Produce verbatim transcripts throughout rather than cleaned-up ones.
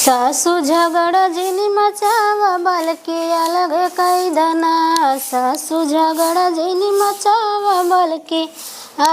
सासु झगड़ा जिनि मचावा, बलके अलग कइ दना। सासु झगड़ा जिनि मचावा, बलके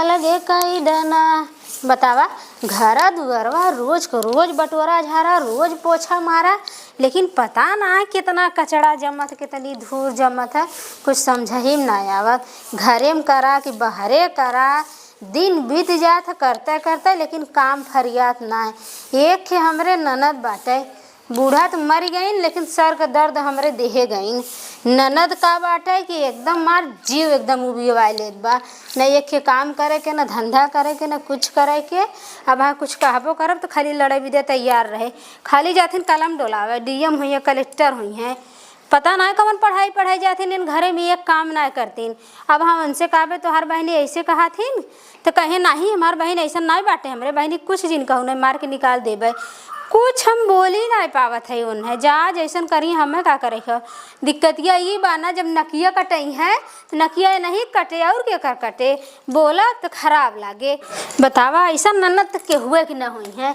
अलग कइ दना। बतावा, घरा दुअरवा रोज क रोज बटोरा झारा, रोज पोछा मारा, लेकिन पता ना है कितना कचड़ा जमत, कितनी धूर जमत है, कुछ समझही में ना आवत। घरे में करा कि बहरे करा, दिन बीत जात है करते करते, लेकिन काम फरियात ना है। एक खे हमरे ननद बाटे, बूढ़ा त मरि गइन, लेकिन सर क दर्द हमरे देहे गइन। ननद का बाटे कि एकदम मार जीव एकदम उबियवाइ लेत बा। न एक खे काम करे के, न धंधा करे के, न कुछ करे के। अब हाँ कुछ कहबो करब त खाली लड़े बिदे तैयार रहे। खाली जाथिन कलम डोलावे, डीएम होइहें, कलेक्टर होइहें। पता नाहीं कवन पढ़ाई पढ़ाई जाथिन, इन घरे में एक काम नाहीं करतीन। अब हम उनसे कहबे, "तोहार बहिनी ऐसे कहत हिन?" त कहे, "नाहीं, हमार बहिन ऐसन नाहीं बाटे, हमरे बहिनी कुछ जिन कहू नाहीं, मार के निकाल देबे।" कुछ हम बोली नाहीं पावत है उन्हें, जा जैसन करी, हमें का करे के। दिक्कतिया ई बा ना, जब नकिया कटइहें, त नकिया नाहीं कटे, और केकर कटे? बोला त खराब लागे। बतावा, ऐसन ननद त केहुए के न होइहें।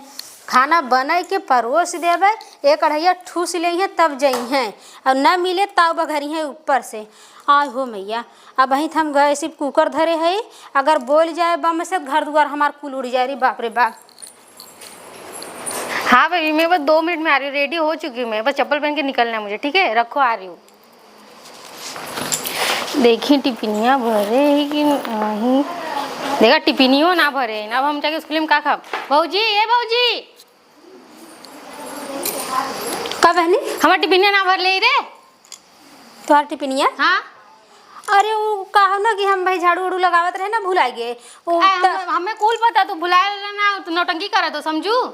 खाना बनाइ के परोस देबे, एक अढ़ैया ठूस लेइहें, तब जइहें, और न मिले, ताव बघरिहें ऊपर से। आय हो मैया, अबहीं त हम गैस पे कुकर धरे हई, अगर बोल जाए बम से, घर दुआर हमार कुल उड़ जाए रे बाप रे बाप। हाँ बेबी, मैं बस दो मिनट में आ रही हूँ, रेडी हो चुकी हूँ मैं, बस चप्पल पहन के निकलना है मुझे, ठीक है? रखो, आ रही हूँ। देखी टिफिनिया भरे ही कि नहीं। देखा, टिफिनियो ना भरे। अब हम जाके स्कूल में का खाब? भौजी, ए भौजी, का बहनी? हमार टिफिनिया ना भर ले रे। तोहार टिफिनिया? हाँ। अरे, उ कहा ना कि हम भाई झाड़ू उड़ू लगावत रहे ना, भुलाइ गए। उ आ, त- हम, हमें कुल पता, तू भुलाए ना, तू नौटंकी करत हो, समझू?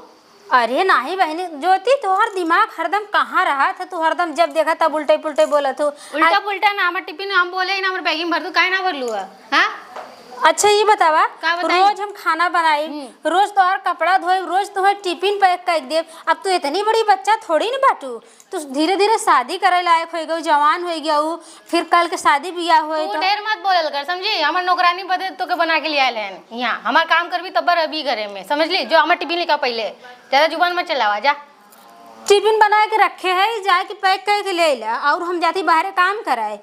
अरे नाहीं बहिनी ज्योति, तोहर दिमाग हरदम कहाँ रहत है? तू हरदम जब देखा तब उल्टे पुल्टे बोलत हो। उल्टा आ- पुल्टा ना, हमर टिफिन हम बोले ही ना, हमर बैगिंग भर दू, काहे ना भरलू है? हाँ? अच्छा, ये बतावा, का बताई? रोज हम खाना बनाई, हम्म। रोज तोहर कपड़ा धोए, रोज तोहर टिफिन पैक कर देब। अब तू इतनी बड़ी बच्चा थोड़ी ना बाटू, तू धीरे धीरे शादी करे लायक होइ गऊ, जवान होइ गऊ, फिर कल के शादी बियाह होई तू तो। ढेर मत बोलल कर, समझी? हमर नौकरानी बदे तोके बना के ले आयल हन यहाँ। हमार काम करबी तब रहबी घरे में, समझ ली? जो हमार टिफिन लेके आओ पहले, ज्यादा जुबान मत चलावा, जा। टिफिन बना के रखे है, जाके पैक करके ले ला, और हम जाती बाहरे काम कराए।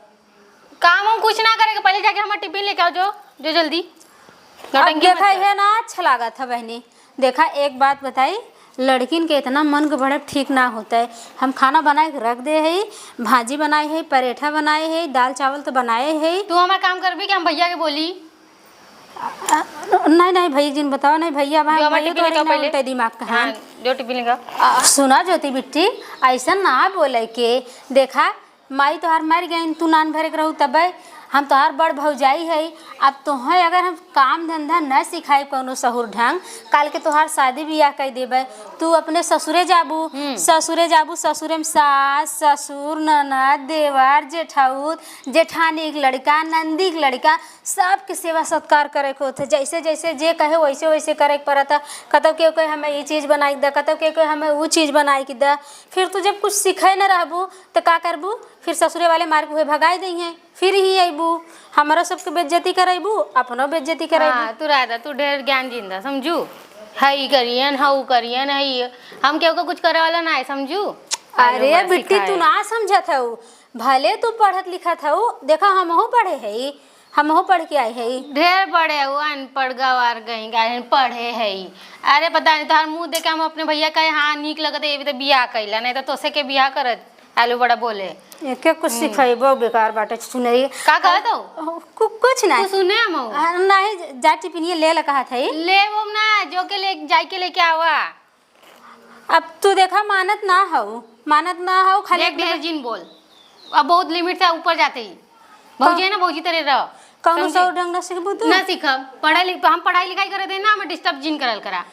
काम हम कुछ ना करे के, पहले जाके हमार टिफिन लेके आओ, जो, जो जल्दी। अब नौटंकी मत देखा, कर। ये ना अच्छा लागत है बहनी। देखा, एक बात बताई, लड़किन के इतना मन के बड़े ठीक ना होता है। हम खाना बनाए के रख दे हई, भाजी बनाए हई, परेठा बनाए हई, दाल चावल तो बनाए हई। तू हमार काम करबी कि हम भैया के बोली? अ, नहीं, नहीं, भैया जिन बताओ, नहीं, भैया, जो हमार भैया टिफिन तो लेके आओ ना पहले। उल्टे दिमाग का, हाँ। हाँ, जो टिफिन लेके आओ। अ, सुना ज्योति बिट्टी, ऐसा ना बोले के। देखा, माई तोहार मर गईन, तू नान भरे के रहू तबे। हम तोहार बड़ भौजाई हई। अब तोहे अगर हम काम धंधा न सिखाई कौनो सहूर ढंग, काल के तोहार शादी बियाह कर देबे, तू अपने ससुरे जाबू, हम्म। ससुरे जाबू, ससुरे में सास, ससुर, ननद, देवर, जेठाउत, जेठानी के लड़का, नंदी के लड़का, सबके सेवा सत्कार करे के होत है। जैसे जैसे जे कहे वैसे वैसे करे के पड़त है। कतौ केहू कहे हमें ई चीज बनाई के दा, कतौ केहू कहे हमें ऊ चीज बनाई के दा। फिर तू जब कुछ सीखे न रहबू, त का करबू? फिर ससुरे वाले मार के उहे भगाई दइहें, फिर ही अइबू, हमरो सबके बेइज्जती करइबू, अपनो बेइज्जती करइबू। हाँ, तू रह दा, तू ढेर ज्ञान जिन दा, समझू? हई करियन, हऊ करियन, हई, हम केहू को कुछ करे वाला ना है, समझू? अरे आलू बड़ा बिट्टी, तू सिखाए। ना समझत हऊ, भले तू पढ़त लिखत हऊ, देखा हमहू पढ़े हई, हमहू पढ़ के आई हई। ढेर पढ़े हऊ, अनपढ़ गवार कहीं का, पढ़े हई। अरे पता नहीं, तोहार मुँह देख के हम अपने भैया कहे, हाँ, नीक लगत है, ये भी तो बियाह कइला, नहीं तो तोसे के बियाह करत। आलू बड़ा बोले। एके कुछ हम्म। सिखइबो बेकार बाटे, सुनई। का कहत हो? कु-, कुछ नहीं। तू सुने हम हो। आ, नहीं, जा टिफिनिया ले ला कहत हई। ले वो ना, जो के ले, जाई के लेके आवा। अब तू देखा, मानत ना हऊ, मानत ना हऊ, खाली देख, अपने ढेर जिन बोल। अब बहुत लिमिट से ऊपर जाते ही। भौजी है ना, भौजी तेरे रहो। कौनो समझी? सौ ढंग ना सीखबू तू? ना सीखब। पढ़ाई लिख-, हम पढ़ाई लिखाई करे देना, हमें डिस्टर्ब जिन करल करा।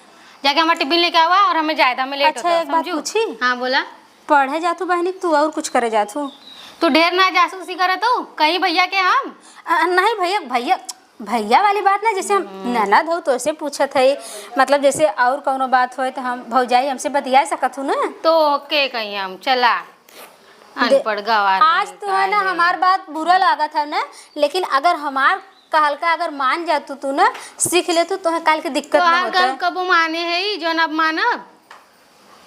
जाके हमार टिफिन लेके आवा और हमें जाए दा, हमें लेट अच्छा, होता, एक बात समझू? पूछी? हाँ, बोला। पढ़े जातू बहनी, तू और कुछ करे जातू? तू ढेर ना जासूसी करत हो, कहीं भैया के हम? अ, नहीं भैया, भैया, भैया वाली बात ना, जैसे हम हम्म। ननद हो तो ऐसे पूछत है, मतलब जैसे और कौनो बात होए तो हम भौजाई हमसे बतिया सकत हूँ ना। तो के कहीं हम चला दे-, अनपढ़ गवार आज नहीं, तो है ना, काहे? हमार बात बुरा लागत है ना, लेकिन अगर हमार कहल का अगर मान जातू तू ना, सीख लेतू, तोहे काल के दिक्कत ना तोहार होता। गम कबो माने है, जौन अब मानब?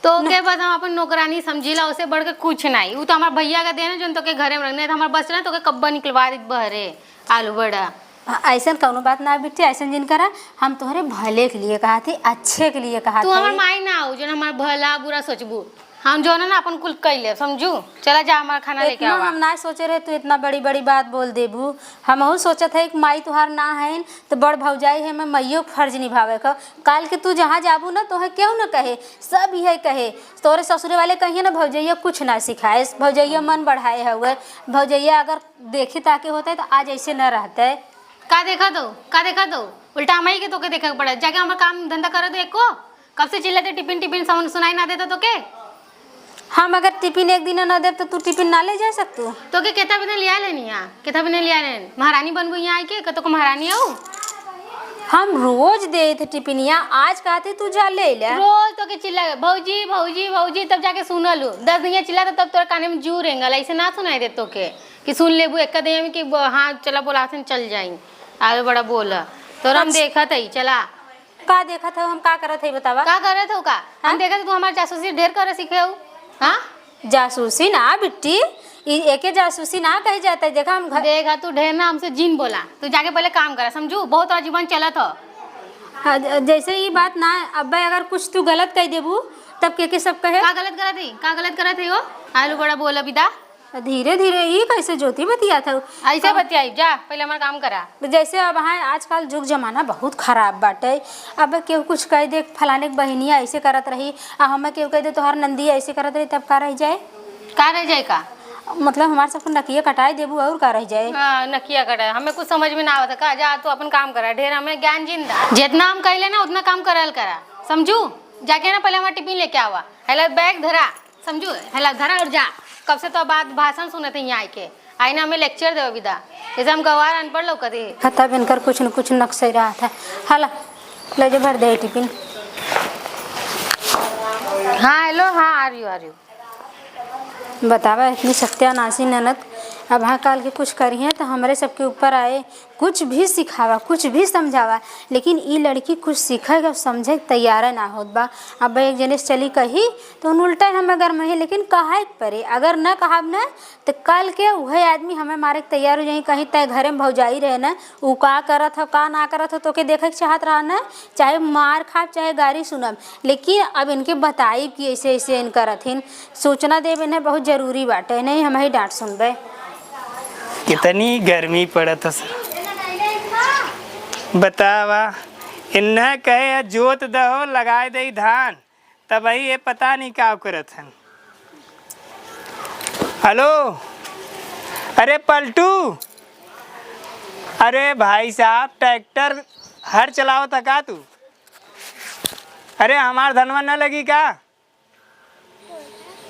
तोके बस हम अपन नौकरानी समझीला, ओसे बढ़ के कुछ नाहीं। उ तो हमार भइया का देन है, जौन तोके घरे में रखने, तो हमार बस ना तोके कब्बा निकलवा देत बहरे, आलू बड़ा। अ-, अइसन कउनो बात ना बिट्टी, अइसन जिन करा, हम तोहरे भले के लिए कहत ही, अच्छे के लिए कहत ही। तू हमार माई ना हो, जौन हमार भला बुरा सोचबू। हम जौन है ना अपन कुल कइ लेब, समझू? चला जा, हमार खाना लेके आवा। हम ना सोचे रहे तू इतना बड़ी बड़ी बात बोल देबू। हमहू सोचत है कि माई तुहार ना हइन, तो बड़ भौजाई है, मैं माइयो के फर्ज निभावे का। काल के तू जहाँ जाबू ना, तोहे केहू न कहे, सब यही कहे। तोरे ससुरे वाले कहिए ना, "भौजैया कुछ ना सिखाए, भौजैया मन बढ़ाए हउए, भौजैया अगर देखे ताके होते तो आज ऐसे न रहते।" का देखत हो, का देखत हो? उल्टा हमही के तोके देखे के पड़त। जाके हमार काम धंधा करे दो एको। कब से चिल्लाते, टिफिन, टिफिन साउंड सुनाई ना देता तोके? हम अगर टिफिन एक दिन ना देब तो तू टिफिन ना ले जा सकतू? तोके केतना बिना लिया लेनी है, केतना बिना लिया लेन? महारानी बनबू यहाँ आइके, का तोके महारानी आऊ? हम रोज देत है टिफिनिया, आज कहते तू जा ले ले। रोज तोके चिल्ला, "भौजी, भौजी, भौजी", तब जाके सुनलू। दस दिन चिल्ला तब तोरा काने में जू रेंगल, ऐसे ना सुनाई दे तोके कि सुन लेबू एक दिन में कि ब-, हाँ चला बोला से चल जाई। आवे बड़ा बोला, तोरा हम अच्छा। देखत है, चला। का देखत हो, हम का करत है बतावा? का करत हो का? हम हाँ? देखत है तू हमार जासूसी ढेर करे सीखे हो। हाँ? जासूसी ना बिट्टी, ई एके जासूसी ना कही जाता है। देखा हम घर देखा तू ढेर ना हमसे जिन बोला, तू जाके पहले काम करा, समझू? बहुत तोरा जीवन चलत हो। हाँ, ज-, जैसे ई बात ना, अब्बे अगर कुछ तू गलत कह देबू, तब के के सब कहे? का गलत करत है, का गलत करत है हो? आलू बड़ा बोला बिदा। धीरे धीरे, ई कैसे ज्योति बतियात हऊ? ऐसे हाँ। बतियाई, जा, पहले हमार काम करा। तो जैसे अब है, आजकल जुग जमाना बहुत खराब बाटे। अब केहू कुछ कह दे, "फलाने के बहिनिया ऐसे करत रही", आ हमें केहू कह दे, "तोहार नंदी ऐसे करत रही", तब का रह जाए? का रह जाए का? मतलब, हमार सबके नकिया कटाए देबू, और का रह जाए? हाँ, नकिया कटाए, हमें कुछ समझ में ना आवत है का? जा, तू अपन काम करा, ढेर हमें ज्ञान जिन दा। जितना हम कहले ना, उतना काम करल करा, समझू? जाके ना, पहले हमार टिफिन लेके आवा, हेला बैग धरा। समझू, हेला धरा और जा। कब से तो बात भाषण सुनत है यहाँ आइके। आई ना हमें लेक्चर देवे बिदा। जैसे हम गवार अनपढ़ लौकत है। हाँ, तब इनकर कुछ न कुछ नक्शे रहा था। हाला, ले जो भर दे टिफिन। हाँ, हेलो, हाँ, आ रही हूँ, आ रही हूँ। बतावा, इतनी सत्यानाशी ननद, अब हाँ काल के कुछ करिहें तो हमरे सबके ऊपर आए। कुछ भी सिखावा, कुछ भी समझावा, लेकिन ई लड़की कुछ सीखे के, समझे के तैयार ना होत बा। अब एक जने से चली कही, तो उन उल्टा हमें गरमही, लेकिन कहे के परे। अगर न कहब न, तो कल के उहे आदमी हमें मारे के तैयार हो जाई। कहीं तय घरे में भौजाई रहे न, उ का करत हो, का ना करत हो, तोके देखे के चाहत रहा न, चाहे मार खाब, चाहे गारी सुनब, लेकिन अब इनके बताइब कि ऐसे, ऐसे इन करत हिन। सूचना देबे न बहुत जरूरी बाटे, नहीं हमही डांट सुनबे। कितनी गर्मी पड़त है सर। बतावा, इन्हें कहे जोत दहो, लगाए दे धान, तब ये पता नहीं का करत हन। हेलो, अरे पलटू, अरे भाई साहब, ट्रैक्टर हर चलावत है का तू? अरे हमार धनवा न लगी का?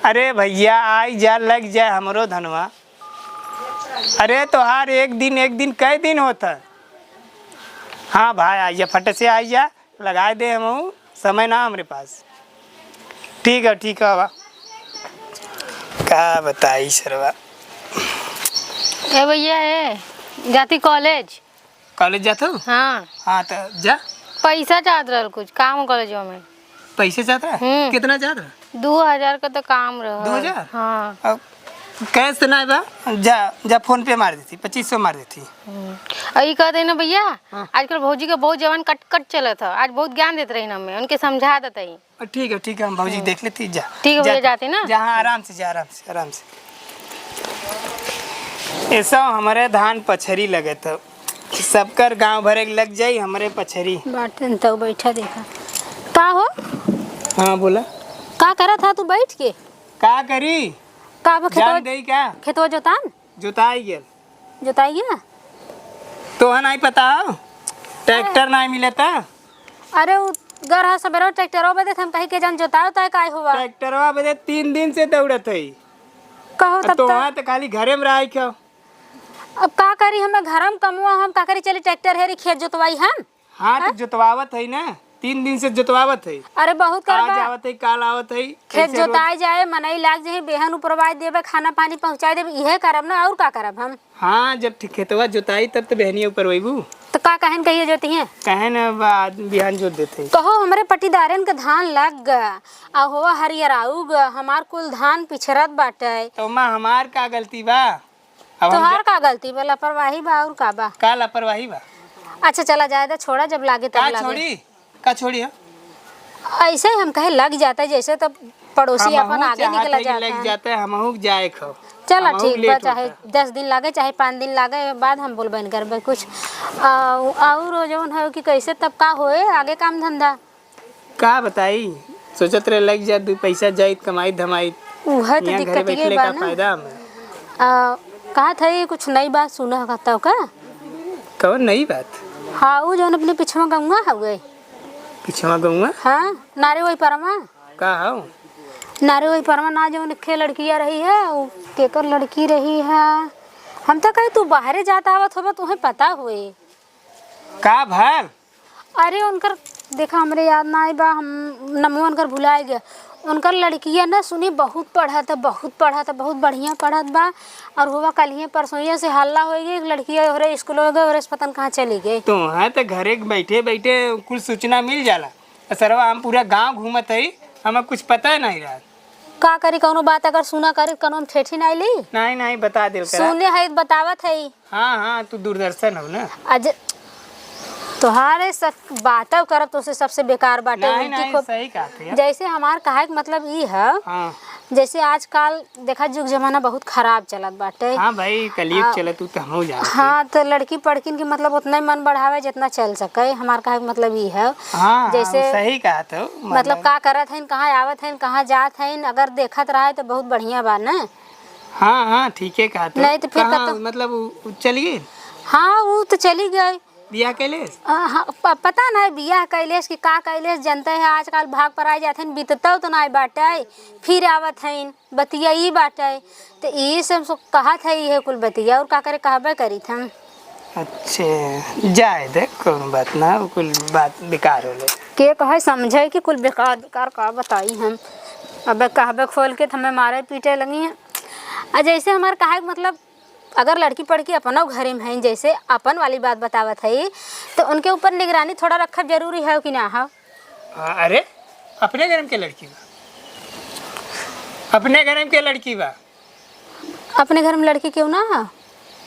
अरे भैया, आई जा, लग जाए हमरो धनवा। अरे तोहार एक दिन, एक दिन कै दिन होत है? हाँ भाई, आई जा, फट से आई जा, लगाए दे हमहू, समय ना हमरे पास। ठीक है, ठीक है बा। का बताई सरवा। ए भैया, ए, जाती कॉलेज। कॉलेज जात हो? हाँ। हाँ, तो जा। पैसा चाहत रहल कुछ, काम कॉलेजवा में। पैसे चाहत रहा? हम्म। कितना चाहत रहा? दो हजार का तो काम रहा। दो हजार? हाँ। अब कैश तो ना बा, जा, जा फोन पे मार देती, पच्चीस सौ मार देती। हम्म। और ई कहते ना भैया, हाँ। आजकल भौजी का बहुत जवान कट कट चलत है, आज बहुत ज्ञान देत रही ना हमें, उनके समझा देते ही। ठीक है, ठीक है, हम भौजी देख लेती, जा। ठीक है भैया, जा, जाते ना। जा, हाँ, आराम से जा, आराम से, आराम से। ये सब हमरे धान पछरी लगे तो सबकर गांव भरे के लग जाई, हमरे पछरी। बाटन तो बैठा देखा। का हो? हाँ, बोला। का करत हा तू बैठ के? का करी? का अब खेतवा जान देई का? खेतवा जोतान? जोताई गेल। जोताई गया? तोहा नहीं पता हो? ट्रैक्टर नहीं मिलता। अरे, उ गरहा सबेरो ट्रैक्टरो बदे हम कहीं के जान जोताओ ताय काय हुआ? ट्रैक्टरवा बदे तीन दिन से दौड़त है। कहो अब तब तो तक। वहाँ तो खाली घरे में रह के। अब का करी, हमें घर में कमुआ, हम का करी, चली ट्रैक्टर हेरी खेत जोतवाई हम। हाँ, तो हैं? जोतवावत है ना। तीन दिन से जोतवावत है। अरे बहुत आज करबा। आवत है, काल आवत है, खेत कैसे रोज? जोताए जाए, मनई लाग जाए, बेहन उपरवाए देबे, खाना पानी पहुँचाए देबे, इहे करब ना, और का करब हम? हाँ, जब ठी-, खेतवा जोताई तब तो बेहनिया उपरवैबू। तो का कहन कहिए जोती हैं? कहन अब आज बिहान जोत देते। कहो हमरे पटीदारन के धान लग ग, आ होवा हरियराऊ ग, हमार कुल धान पिछरत बाटे। तो माँ हमार का गलती बा? अब हम तोहार ज- का गलती बा? लापरवाही बा, और का बा? का लापरवाही बा? अच्छा चला जाए दे, छोड़ा, जब लागे तब का लागे। छोड़ी? का छोड़ी है? ऐसे ही हम कहे लग जाता है, जैसे तो पड़ोसी हमहू अपन आगे चाहत निकला है कि जाता लग है। जाता है, हमहू जाए खो। चला हमहू ठीक बा, लेट चाहे होता। दस दिन लागे, चाहे पाँच दिन लागे, बाद हम बोलबे न करबे कुछ। आ, और जौन है कि कैसे तब का होए आगे काम धंधा? का बताई, सोचत रहे लग जात, दू पैसा जाइत, कमाइत धमाइत। उहे तो यहाँ घरे दिक्कत ये बैठले बा का ना। फायदा हमें? आ, कहत है कुछ नई बात सुना कहता का? कौन नई बात? हाँ, उ जौन अपने पिछवा गौवा हवे। पिछवा गौवा? हाँ, नारे वही परमा। का हौ? नारे वही परमा ना, जौन एक ठे लड़किया रही है, उ केकर लड़की रही है? हम तो कहे तू बाहरे जात आवत होबा, तुहे पता होए। का भल? अरे उनकर, देखा, हमरे याद ना आई बा, हम नमवा उनकर भुलाए गया। उनकर लड़किया ना सुनी बहुत पढ़त है, बहुत पढ़त है, बहुत बढ़िया पढ़त बा। और हुआ कलिए परसोइया से हल्ला हो गई, एक लड़किया ओहरे स्कूल हो गए, ओहरे से पता न कहाँ चली गई। तो है तो घरे के बैठे बैठे कुल सूचना मिल जाला। सरवा हम पूरा गाँव घूमत है, हमें कुछ पता नहीं रहा। का करी, कौनो बात अगर सुना करी, कौनो हम ठेठी नहीं ली। नहीं, नहीं, बता दिल करा। सुने है, बतावत है। हाँ, हाँ, तू दूरदर्शन हो ना। अज-, तोहारे सब बातों करब, तोसे सबसे बेकार बाटे, नहीं, उल्टी नहीं, खूब। सही कहत है। जैसे हमार कहे के मतलब ई है, हाँ। जैसे आजकल देखा, जुग जमाना बहुत खराब चलत बाटे। हाँ भाई, कलयुग आ, चलत, तू तो हमहू जानत हाँ, है। तो लड़की पड़किन के मतलब उतना ही मन बढ़ावे जितना चल सके, हमार कहे के मतलब ई है। हाँ, हाँ, जैसे सही कहत हो, मतलब मतलब का करत हइन, कहाँ आवत हइन, कहाँ जात हइन, अगर देखत रहे तो बहुत बढ़िया बा ना। हाँ, हाँ, ठीके कहत हो। नहीं तो फिर कहाँ, कतो मतलब उ, उ चली गई? हाँ, उ तो चली गई। बियाह कैलेस? अ, हाँ, प-, पता नहीं बियाह कैलेस कि का कैलेस, जनते है आजकल भाग पराई जात हइन, बीततौ तो नहीं बाटे, फिर आवत हइन, बतिया ई बाटे। तो ई सब सो कहत है, इहे कुल बतिया, और का करे, कहबे करीत हम। अच्छे, जाए दे, कौन बात ना, उ कुल बात बेकार होले। के कहे समझे कि कुल बेकार, बेकार का बताई हम। अब कहबे खोल के तो हमें मारे पीटे लगी हैं। आ जैसे हमार कहे के मतलब, अगर लड़की पड़की अपनौ घरे में हैं, जैसे अपन वाली बात बतावत है, तो उनके ऊपर निगरानी थोड़ा रखब जरूरी है कि ना हो? आ, अरे, अपने घर में के लड़की बा? अपने घर में के लड़की बा? अपने घर में लड़की केहू ना है?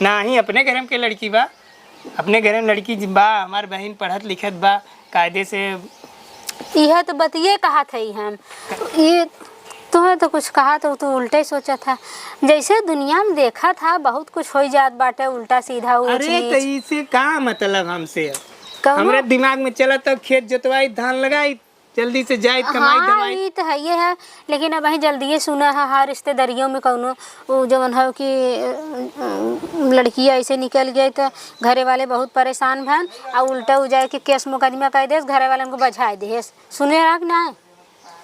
नाही, अपने घर में के लड़की बा। अपने घर में लड़की ज-, बा, हमार बहिन पढ़त लिखत बा, कायदे से। इहे तो बतिये कहत हई हम। ई तुहें तो कुछ कहा तो तू उल्टे सोचत है। जैसे दुनिया में देखत है, बहुत कुछ होई जात बाटे, उल्टा सीधा, ऊंच अरे, नीच। तो इसे का मतलब हमसे? कौनो हमरे दिमाग में चलत है, खेत जोतवाई, धान लगाई, जल्दी से जाइत, कमाइत, हाँ, धमाइत। ई तो हइये है, लेकिन अबहीं जल्दिये सुना है, हर रिश्तेदारियों में कौनो उ जवन है कि, अ, अ, लड़किया ऐसे निकल गई तो घरे वाले बहुत परेशान भन, आ उल्टा उ जाए कि केस मुकदमा कर देस, घरे वालन को बझाए देस। सुने रहा कि ना?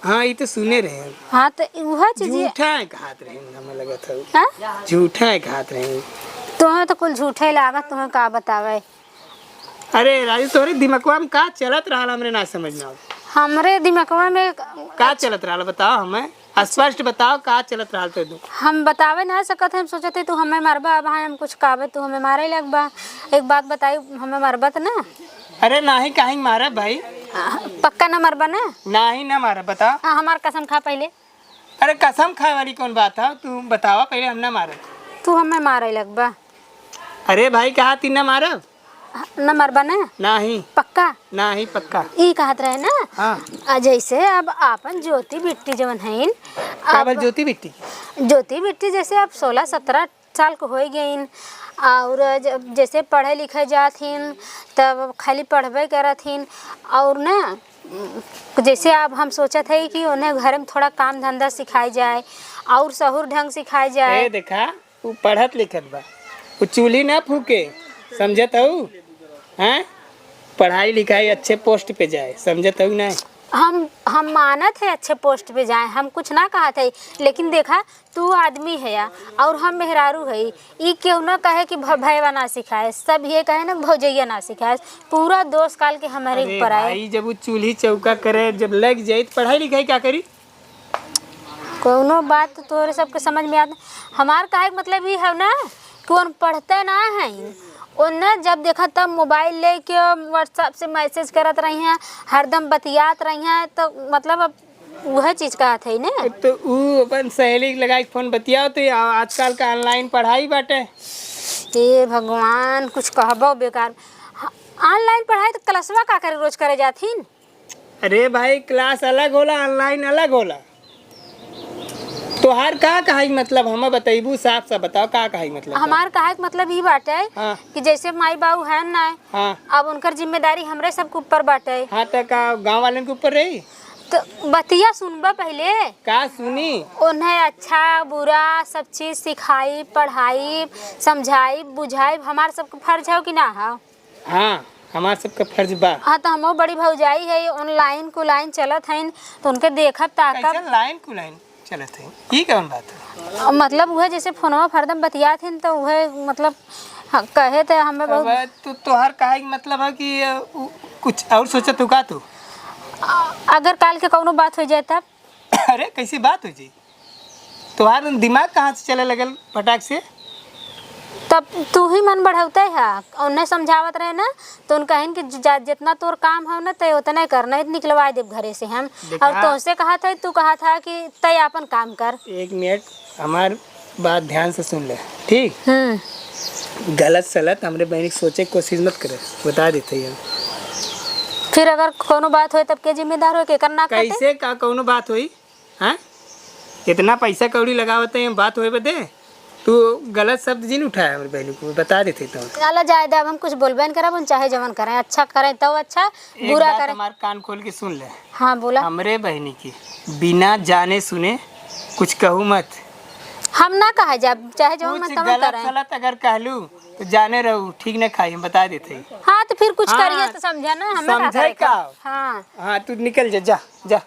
हाँ, ई तो सुने रहे। हाँ, तो उहे चीज ये झूठा है कहत रहे, हमें लगत है। हाँ? झूठा है कहत रहे। तोहे तो कुल झूठे लागत, तोहे का बतावे। अरे राजू, तोहरे दिमकवा में का चलत रहल, हमरे ना समझ में आवत। हमरे दिमकवा में का चलत रहल, बताओ हमें, स्पष्ट बताओ, का चलत रहल तो तू? हम बतावे ना सकत है, हम सोचत है तू हमें मारबा, अब हाँ हम कुछ कहबे, तू हमें मारे लगबा। एक बात बताई, हमें मारबा त ना? अरे नाही, काहे मारब भाई? आ, पक्का ना मारबा ना? नाही, ना मारब, बताओ। हाँ, हमार कसम खा पहले। अरे कसम खाए वाली कौन बात है, तू बतावा पहले, हम ना मारब। तू हमें मारे लगबा। अरे भाई, कहा ती ना मारब? न मरबा ना? नाही। पक्का? नाही, पक्का। ई कहत रहे ना? हाँ। आ, जैसे अब आपन ज्योति बिट्टी जवन हईन, का अब भल ज्योति बिट्टी? ज्योति बिट्टी जैसे अब सोलह सत्रह साल के होइ गईन, और ज-, जैसे पढ़े लिखे जात हिन, तब खाली पढ़बे करत हिन, और ना, जैसे अब हम सोचत हई कि उन्हें घर में थोड़ा काम धंधा सिखाई जाए, और सहूर ढंग सिखाई जाए। ए, देखा, उ पढ़त लिखत बा, उ चूल्ही ना फूके, समझत हऊ? हैं? पढ़ाई लिखाई अच्छे post पे जाए, समझत हऊ ना? हम हम मानत है अच्छे post पे जाए, हम कुछ ना कहत है, लेकिन देखा, तू आदमी है या, और हम मेहरारू है, ई केहू ना कहे कि भ-, भयवा ना सिखाए, सब ये कहे ना भौजैया ना सिखाए। पूरा दोष काल के हमारे अरे ऊपर आए। भाई, जब वो चूल्ही चौका करे, जब लग जाए तो पढ़ाई लिखाई क्या करी? कौनो बात तो तोरे सबके समझ में आत। हमार कहे के मतलब ई है ना कि उन पढ़ते ना है, उन्हें जब देखा तब मोबाइल लेके WhatsApp से मैसेज करत रही हैं, हरदम बतियात रही हैं, तो मतलब अब वह चीज कहत है ना। तो ऊ अपन सहेली के लगाई के फोन बतियाओ, तो आ-, आजकल का ऑनलाइन पढ़ाई बाटे। हे भगवान, कुछ कहबो बेकार। ऑनलाइन पढ़ाई तो क्लासवा का करे, रोज करे जाथिन? अरे भाई, क्लास अलग होला, ऑनलाइन अलग होला। तोहार का कहाई मतलब, हमें बतैबू, साफ साफ बताओ, का कहाई मतलब? हमार कहाई के मतलब ई बाटे हाँ। कि जैसे माई बाबू है ना, हाँ। अब उनकर जिम्मेदारी हमरे सबके ऊपर बाटे। हाँ, तो का गाँव वालन के ऊपर रही? तो बतिया सुनबा पहले। का सुनी? उन्हें अच्छा बुरा सब चीज सिखाई, पढ़ाई, समझाई, बुझाई, हमार सबके फर्ज है कि ना है? हाँ, हमार सबके फर्ज बा। हाँ, तो हमहू बड़ी भौजाई है, ऑनलाइन कुलाइन चलत हइन, तो उनके देखब ताकब। कैसे लाइन कुलाइन चलत है? ई कौन बात है? मतलब उहे जैसे फोनवा फरदम बतियात हइन, तो उहे मतलब हाँ, कहे थे हमें बहुत अब तो तोहर कहे के मतलब है कि अ, उ, कुछ और सोचत हो का तू? अगर काल के कौनो बात हो जाए तब? अरे, कैसी बात हो जी? तोहार दिमाग कहाँ से चले लगल फटाक से? तब तू ही मन बढ़ौते है, उन्हें समझावत रहे ना, तो उन कहिन कि ज-, जा-, जितना तोर काम हो ना, तय उतने कर, नहीं तो निकलवाए देब घरे से हम। देखा। और तोहसे कहा था, तू कहा था कि तय आपन काम कर। एक मिनट, हमार बात ध्यान से सुन ले, ठीक? हम्म। गलत सलत हमरे बहन के सोचे के कोशिश मत करे, बता देते ही हम। फिर अगर कोनो बात होए तब के जिम्मेदार होए, केकर नाक कटे? कैसे का कोनो बात होई? हाँ? इतना पैसा कौड़ी लगावत है, बात होए बदे? तू गलत शब्द जिन उठाया हमरे बहन को, बता देते तो। चला जाए दे, अब हम कुछ बोलबे न करब, हम चाहे जवन करें, अच्छा करें तो अच्छा, एक बुरा बात करें। हमार कान खोल के सुन ले। हाँ, बोला। हमरे बहनी की बिना जाने सुने कुछ कहू मत। हम ना कहे जाब, चाहे जवन कुछ मन तवन गलत करें। सलत अगर कहलू तो जाने रहू, ठीक न खाई, हम बता देते ही। हाँ, तो फिर कुछ हाँ, करिए तो समझा ना, हमें का समझे करे का? का? हाँ। हाँ, तू निकल जा, जा, जा।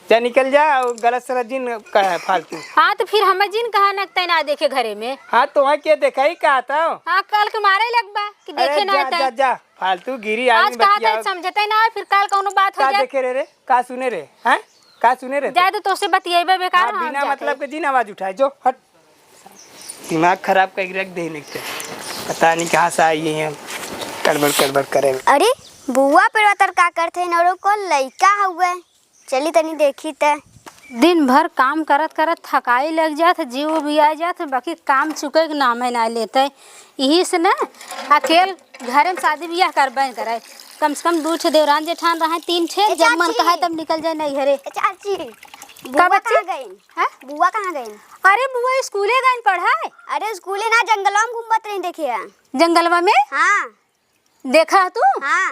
जा निकल जा और गलत सलत जिन कहा फालतू। हाँ, तो फिर हमें जिन कहा ना तय ना देखे घरे में। हाँ, तो वहाँ के देखा ही कहा था? हाँ, काल के मारे लगबा कि अरे देखे ना जा, तय। जा, जा, फालतू गिरी आज आदमी कहा था बतियाओ। समझते ना, फिर काल कौनो बात हो का जाए। देखे रे, रे? का सुने रे? हैं? का सुने रे? जाए तो तोसे बतियाबे बेकार हाँ, हम बिना जाते। मतलब के जिन आवाज उठाए, जो हट। दिमाग खराब करके रख दे इनके। पता नहीं कहाँ से आई हैं, कड़बड़ कड़बड़ करे। अरे, बुआ पेड़वा तर का करत है, नौरो को लइका हउए। चली तनी देखी त। दिन भर काम करत करत थकाई लग जात, जीव भी आ जात, बाकी काम चुके के नाम है ना लेते। यही से ना अकेल घरे में शादी बियाह करबे न करे। कम से कम दू ठे देवरान जेठान रहे, तीन ठे, ए जब मन चाची। कहा तब निकल जाए नैहरे। ए चाची, का बुआ बच्ची? कहाँ गइन? हैं? बुआ कहाँ गइन? अरे बुआ स्कूले गइन पढ़े। अरे स्कूले ना, जंगलवा में घूमत रही देखे है। जंगलवा में? हाँ। देखा तू? हाँ।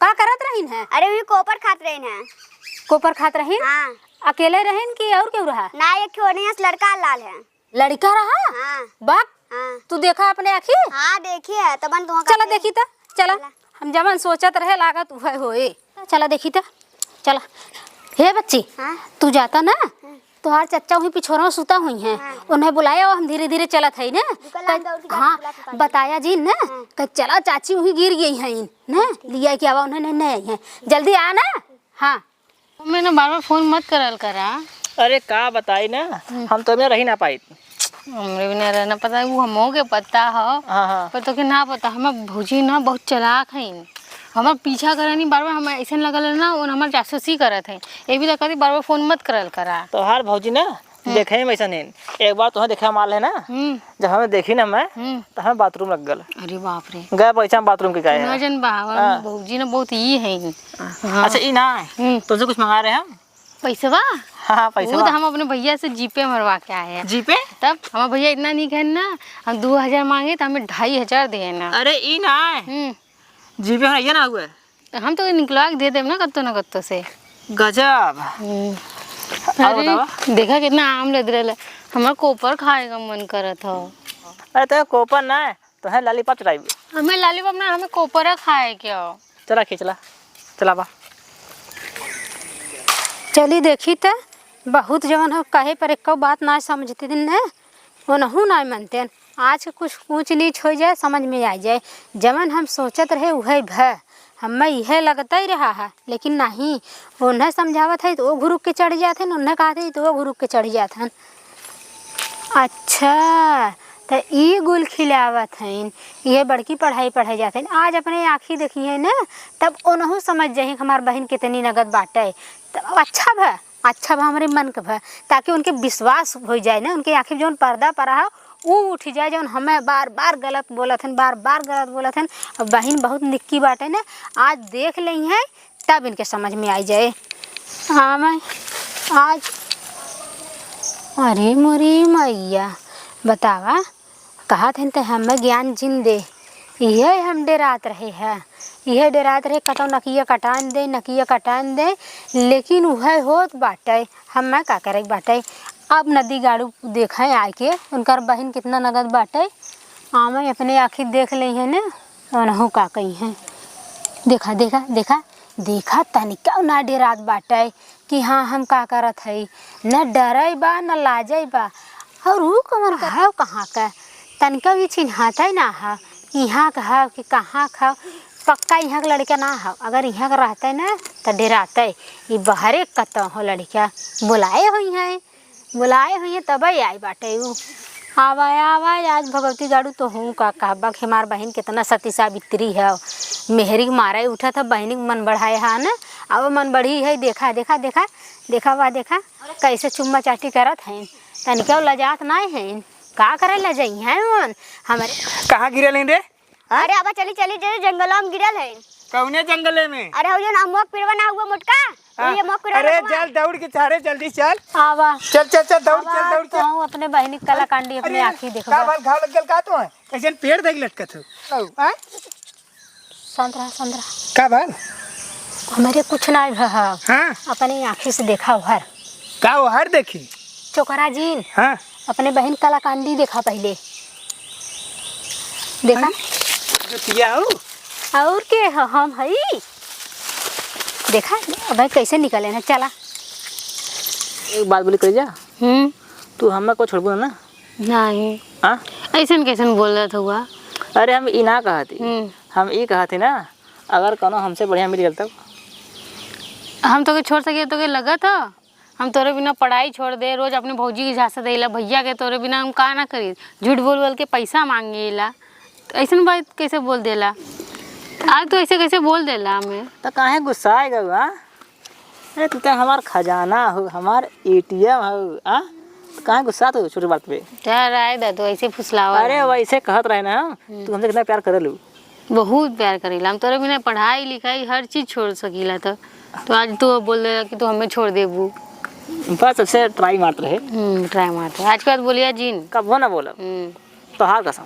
का करत रहीन है? अरे, वही कोपर खात रहीन है। कोपर खात रहीन? हाँ। अकेले रहीन कि और केहू रहा? ना, एक ठो ओने से लड़का लाल है। लड़का रहा? हाँ। बाप, हाँ। तू देखा अपने आँखी? हाँ, देखी है, तबन तुहाँ चला का देखी त, चला। चला। हम जवन सोचत रहे, लागत उहे होए। चला देखी त, चला। हे बच्ची, हाँ? तू जाता ना, हाँ। तोहार चच्चा वहीं पिछोरवा सुता हुई हैं। हाँ। उन्हें बुलाया, हम धीरे धीरे चलत है ना। दुकान कह-, दौड़ के जाके हाँ, बुला के पानी। बताया जी ना, हाँ। कह, "चला चाची वहीं गिर गई हैं ना, लिया के आवा उन्हें, नहीं, नहीं आई हैं, जल्दी आ ना।" हाँ। मम्मी ना बार बार फोन मत करल करा। अरे का बताई ना, हम्म। हम तो में रही ना पाई। हमरे बिना रहना पता है, वो हमहू के पता हो। हाँ, हाँ। पर तोके ना पता, हमार भौजी ना बहुत चालाक हईन। हमार पीछा करे नहीं, बार बार हम ऐसे लगल है ना, उन हमार जासूसी करत है। ये भी तो कहती बार बार फोन मत करल करा। तोहार भौजी ना हम्म। देखे में ऐसा नहीं। एक बार तोहे देखे माल है ना, हम्म। जब हमें देखी ना मैं, हम्म। तो हमें बाथरूम लग गल। अरे बाप रे। गए पैसा बाथरूम के गए ना हैं। जन बाबा, हाँ। भौजी ना बहुत ई है। हाँ। अच्छा, ई ना, हम्म। तुमसे कुछ मंगा रहे हम। पैसवा? हाँ, हाँ, पैसवा। वो तो हम अपने भैया से जीपे मरवा के आए हैं। जीपे? तब हमार भैया इतना नहीं है ना, हम दो हजार मांगे तो हमें ढाई हजार दे ना। अरे, ई ना है। हम्म। जीपे में ये ना हुआ है। हम तो निकलवा के दे देब ना कत्तो ना कत्तो से। गजब। हम्म। और अरे, बतावा? देखा कितना आम लद रहल है। हमार कोपर खाए का मन करत हो। अरे, तो कोपर ना है, तो है लॉलीपॉप चलाइबे। हमें लॉलीपॉप ना, हमें कोपर खाए के हो। चला खींच ला, चला बा। चली देखी त, बहुत जवन हो कहे पर एक्को बात ना समझते दिन ने, ओनहु ना मनते। आज के कुछ ऊँच नीच होइ जाए, समझ में आइ जाए। जवन हम सोचत रहे उहइ भए, हम्मे इहइ लगतइ रहा है, लेकिन नाहीं। ओन्हइ समझावत है त ओ घुरुक के चढ़ जात हन, ओन्हइ कहत है त ओ घुरुक के चढ़ जात हन। अच्छा, त ई गुल खिलावत हइन, इहइ बड़की पढ़ाई पढ़इ जात हइन। आज अपने आँखी देखिहइ न, तब ओनहु समझ जाही कि हमार बहिन कितनी नगद बाटइ। तब अच्छा भा, अच्छा भा हमरे मन के भा, ताकि उनके विश्वास होइ जाए न, उनके आँखी में जउन पर्दा परा है, ऊ उठि जाए, जउन हम्मे बार बार गलत बोलत हन, बार बार गलत बोलत हन। अब बहिन बहुत निक्की बाटइ न, आज देख लेइहइ, तब इनके समझ में आइ जाए। हाँ माई, आज, अरे मोरी मइया, बतावा, कहत हन त हम्मे ज्ञान जिन दे, इहइ हम डेरात रहे ह, इहइ डेरात रहे, कतउ नकिया कटान दे, नकिया कटान दे, लेकिन उहइ होत बाटइ, हम्मे का करइ क बाटइ। अब नदी गाड़ू देखइ आइके, उनकर बहिन कितना नगद बाटइ, आमइ अपने आँखी देख लेइहइ न, ओनहु का कइहइ। देखा, देखा, देखा, देखा, तनिका ना डेरात बाटइ कि हाँ, हम का करत हई। न डरइ बा, न लाजइ बा। अउर ऊ कवन का हव, कहाँ का? तनिका भी चिन्हातइ ना हव, इहाँ का हव कि कहाँ का हव। पक्का इहाँ के लड़िका ना हव। अगर इहाँ के रहतइ न, त डेरातइ। ई बहरे कतउ हो लड़िका, बोलाए होइहइ। बोलाए होइहइँ तबइ आइ बाटइ ऊ। आवा, आवा, आज भगवती गाड़ू तोहूँ का कहबा कि हमार बहिन केतना सती सावित्री हव। मेहरी के मारे उठत ह, बहिनी के मन बढ़ाए ह न। अब मन बढ़ी है, देखा, देखा, देखा, देखा बा, देखा, कइसे चुम्मा चाटी करत हइन। तनिको लजात नाहीं हइन। का करे लजइहइँ ओन? हमरे कहाँ गिरल हइन रे? हाँ? अरे आवा, चली, चली, चली, जंगलवा में गिरल है। कउने जंगले में? अरे, हउ जउन अमवा के पेड़वा ना हुआ मोटका, हाँ। उहे अमवा के पेड़वा अरे, ना हुआ। चल, दौड़ के चारे, जल्दी चल। आवा। चल, चल, चल, दौड़, आवा, चल, दौड़, चल। तू अपने बहिनी के कलाकांडी अपने अरे, आँखी देखबा। का भल, घाव लग गल का तोहइ? कइसन पेड़ धइ के लटकत हो? औ, हाँ? शांत रहा, शांत रहा। का भल? हमरे कुछ नाहीं भा। हाँ। अपने आँखी से देखा ओहर। का ओहर देखी? चोकरा जिन। हाँ। अपने बहिन कलाकांडी देखा पहिले। देखा। अरे, जोतिया हो। अउर के ह-, हम हई। देखा, अबे कइसे निकले ना, चला। एक बात बोली, करेजा। हम्म। तू हम्मे को छोड़बू ना? नाहीं। हाँ? अइसन कइसन बोलत हुआ? अरे, हम ई ना कहत ही। हम्म। हम ई कहत ही ना, अगर कउनो हमसे बढ़िया मिल गल तब? हम तोके छोड़ सके, तोके लगत ह? हम तोरे बिना पढ़ाई छोड़ दे, रोज अपने भौजी के झांसा देला, भइया के, तोरे बिना हम का ना करी, झूठ बोल बोल के पइसा माँगेला, त अइसन बात कइसे बोल देला? आज तू अइसे कइसे बोल देला हमें? त काहे गुस्साए गउ, हाँ? अरे तू त हमार खजाना हो, हमार ए टी एम हो, हाँ? त काहे गुस्सात हो छोटी बात पे? यार, आए दा, तू अइसे फुसलावा अरे ना। वइसे कहत रहे ना, हम्म। तू हमसे कितना प्यार करेलू? बहुत प्यार करीला हम तोरे बिना, पढ़ाई लिखाई हर चीज छोड़ सकीला। तो, तो आज तू बोल देला कि तू हमें छोड़ देबू। बस ऐसे try मारत रहे। हम्म, try मारत रहे। आज के बाद बोलिया जिन। कबो ना बोलब। हम्म। तोहार कसम।